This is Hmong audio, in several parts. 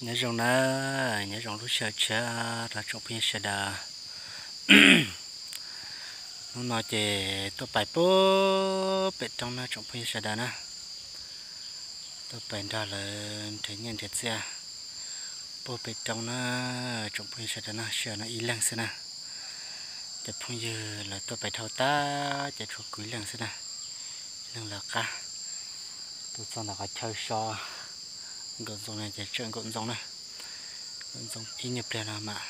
Nyob zoo na, nyob zoo lub sij hawm tshiab rau tsoom phooj ywg sawv daws. Hnub no ces tuaj pais puag pem roob na tsoom phooj ywg sawv daws na. Tuaj pais nrog lawv nrhiav nyiaj nrhiav txiaj puag pem roob na tsoom phooj ywg sawv daws na, sij hawm no ib leeg xwb na. Cov phooj ywg lawv tuaj pais dhau tag ces tshuav kuv ib leeg xwb na. Ib leeg lawv qab tuaj txog ntawm qhov chaw so nkaum ntxoov no ces tsawm nkaum ntxoov na. Nkaum ntxoov ib nyuag pliag no mam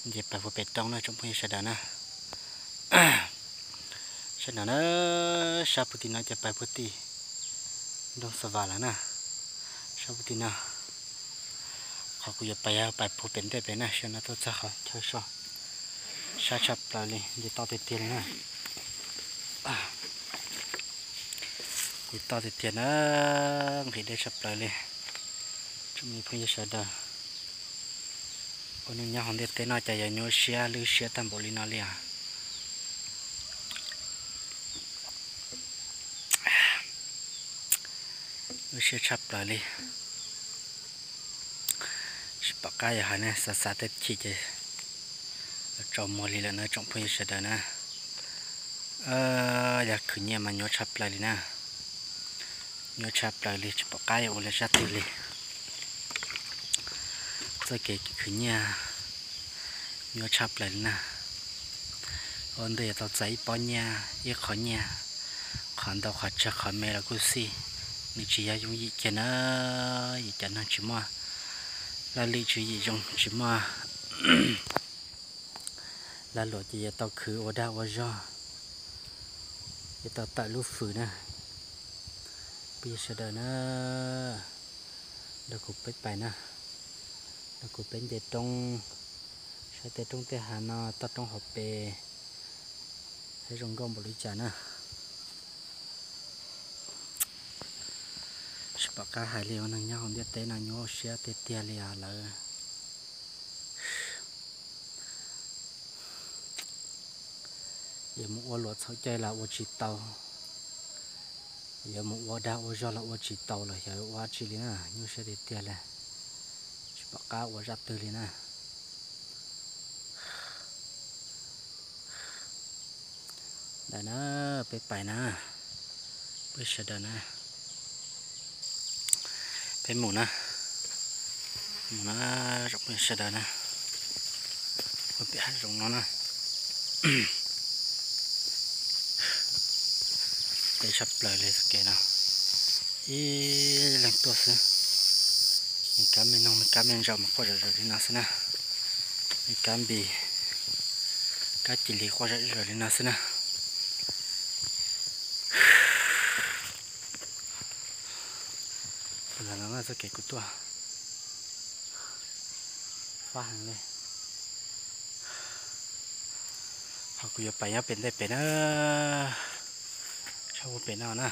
nce pais puag pem roob na tsoom phooj ywg sawv daws na. Sab no na, sab puag tim no ces pais puag tim nroog Xa Vas lawm na. Sab puag tim no, qhov kuv yuav pais yog pais puag pem ntej pem na, sab no tuaj txog qhov chaw so sab tshaj plaws li, nce toj tiag tiag li na. Kuv toj tiag tiag na, nqhis dej tshaj plaws li. Tsoom me phooj ywg sawv daws, ua neej nyob hauv ntiaj teb no cas yuav nyuaj siab lwj siab tag npaum li no li os. Nyuaj siab tshaj plaws li. Tsis pom qab yuav hais ne, xav xav tej chim ces tsaus muag li lawm na tsoom phooj ywg sawv daws na. Yog khwv nyiaj mas nyuaj tshaj plaws li na. Nyuaj tshaj plaws li, tsis pom qab yuav ua li zaj twg li. Txoj kev khwv nyiaj nyuaj tshaj plaws li na. Ua ntej yuav tau txais ib pob nyiaj, ib qho nyiaj, qhov ntau qhov tsawg qhov me los kuj xij, nws tsis yog yooj yim kiag na. Yus cov neeg tsis muaj laj lim tswv yim zoo, tsis muaj lag luam ces yuav tau khwv ua dag ua zog, yuav tau tawm lub fwm na. Phooj ywg sawv daws na, nrog kuv peb pais na, nrog kuv peb nce roob, saib tej roob tej hav no, toj roob hauv pes, saib zoo nkauj npaum li cas na. Tsis pom qab hais li, ua neeg nyob hauv ntiaj teb no nyuaj siab tiag tiag li os lawv. Yuav mus ua luam txhaum cai los ua tsis tau, yuav mus ua dag ua zog los ua tsis tau los xyov ua dab tsi li na, nyuaj siab tiag tiag li, tsis pom qab ua zaj twg li na. Ntawm na, peb pais na, peb sawv daws na, peb mus na, mus na, tsoom phooj ywg sawv daws na, ua pem hav zoov no na. Deb tshaj plaws li txoj kev no, ib leeg tuaj xwb. Me kab me noog, me kab me ntsaum mas quaj zom zaws li no xwb na. Me kab npis, kab cia li quaj zom zaws li no xwb na. Los no txoj kev kuv tuaj fab heev li. Qhov kuv yuav pais nyob pem ntej pem na, tshaj puag pem no na.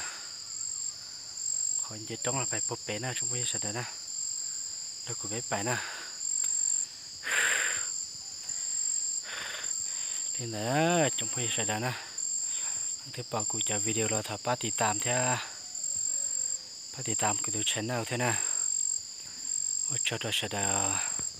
Qhov nce roob los pais puag pem na tsoom phooj ywg sawv daws na, nrog kuv peb pais na. Li ntawd tsoom phooj ywg sawv daws na, leej twg pom kuv cov video los thov pab tiv tam thiab, pab tiv tam kuv tus channel thiab na. Ua tsaug rau sawv daws.